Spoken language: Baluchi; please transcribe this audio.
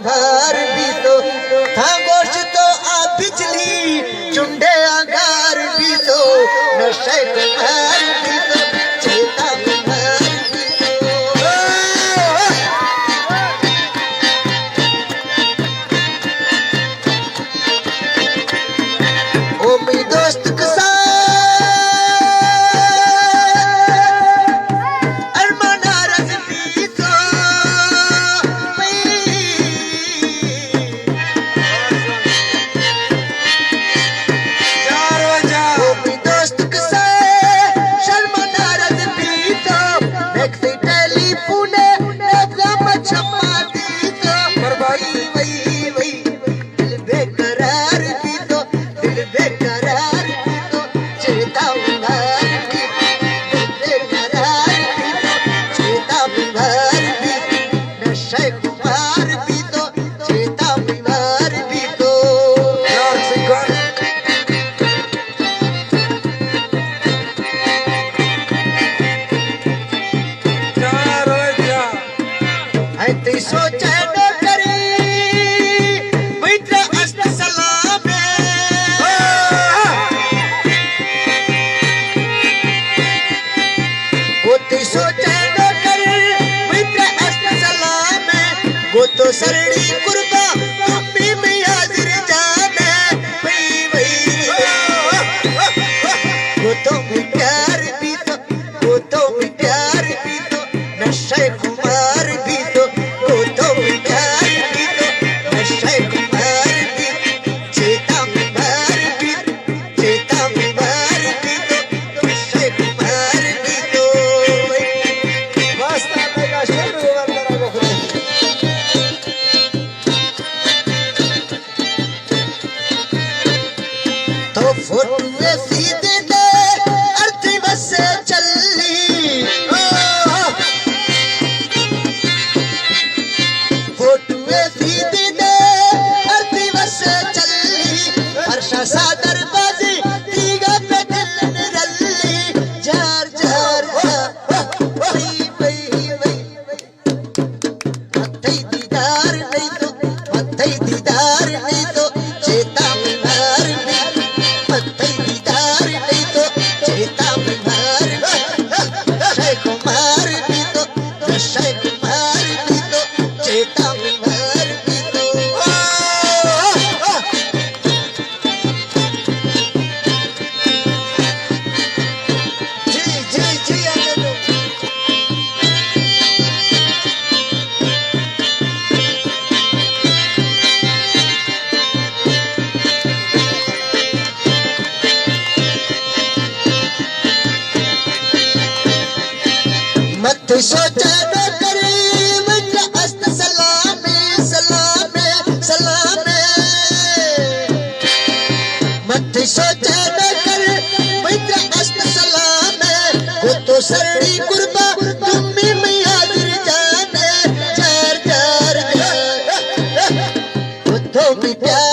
بار بیتو، تھا گوشتو آ بجلی چنڈے آ گار بیتو، نشے کمار بیتو، چیتا بیمار بیتو۔ او می دوست کسا ارمانا رس بیتو، او می دوست کسا شرمانا رس بیتو، نیکسی ٹیلیفون نبضا مچھما دیتو، وئی وئی وئی۔ دل بے قرار بیتو، دل بے قرار بیتو، چیتا بیمار بیتو، دل بے قرار بیتو، چیتا بیمار بیتو، نشے کمار بیتو، چیتا بیمار بیتو۔ یار سنگھاڑ۔ چار ہو گیا۔ اے تئی سوچ ءِ نوکری، مئے ترا است سلام ءِ۔ او تئی سوچ ءِ نوکری، مئے ترا است سلام ءِ۔ گوں تو سرڑی قربان، تمے مئے حاضر جان ءِ۔ وئی وئی وئی۔ گوں تو مئے پیار بیتو، گوں تو مئے پیار بیتو، نشے کمار بیتو، گوں تو مئے پیار بیتو، نشے کمار بیتو، چیتا بیمار بیتو، چیتا بیمار بیتو، نشے کمار بیتو۔ واسطہ پیدا شروع ورنہ بخدا۔ تو فوٹو ءِ سیدے دے، ارتھی بس چلی۔ فوٹو ءِ سیدے دے، ارتھی بس چلی۔ فرشا سادر بازی، تیگا پہ دل نہ رلی۔ جار جار جار، وئی وئی وئی۔ تئی دیدار نئیتو، تئی دیدار نئیتو، چیتا بیمار بیتو۔ تئی دیدار نئیتو، چیتا بیمار بیتو۔ نشے کمار بیتو، نشے کمار بیتو، چیتا بیمار بیتو۔ جی، جی، جی، آ جاؤ۔ مت سوچ ءِ نوکری، مئے ترا است سلام ءِ، سلام ءِ، سلام ءِ۔ مت سوچ ءِ نوکری، مئے ترا است سلام ءِ۔ گوں تو سرڑی قربان، تمے مئے حاضر جان ءِ۔ جار جار جار، گوں تو مئے پیار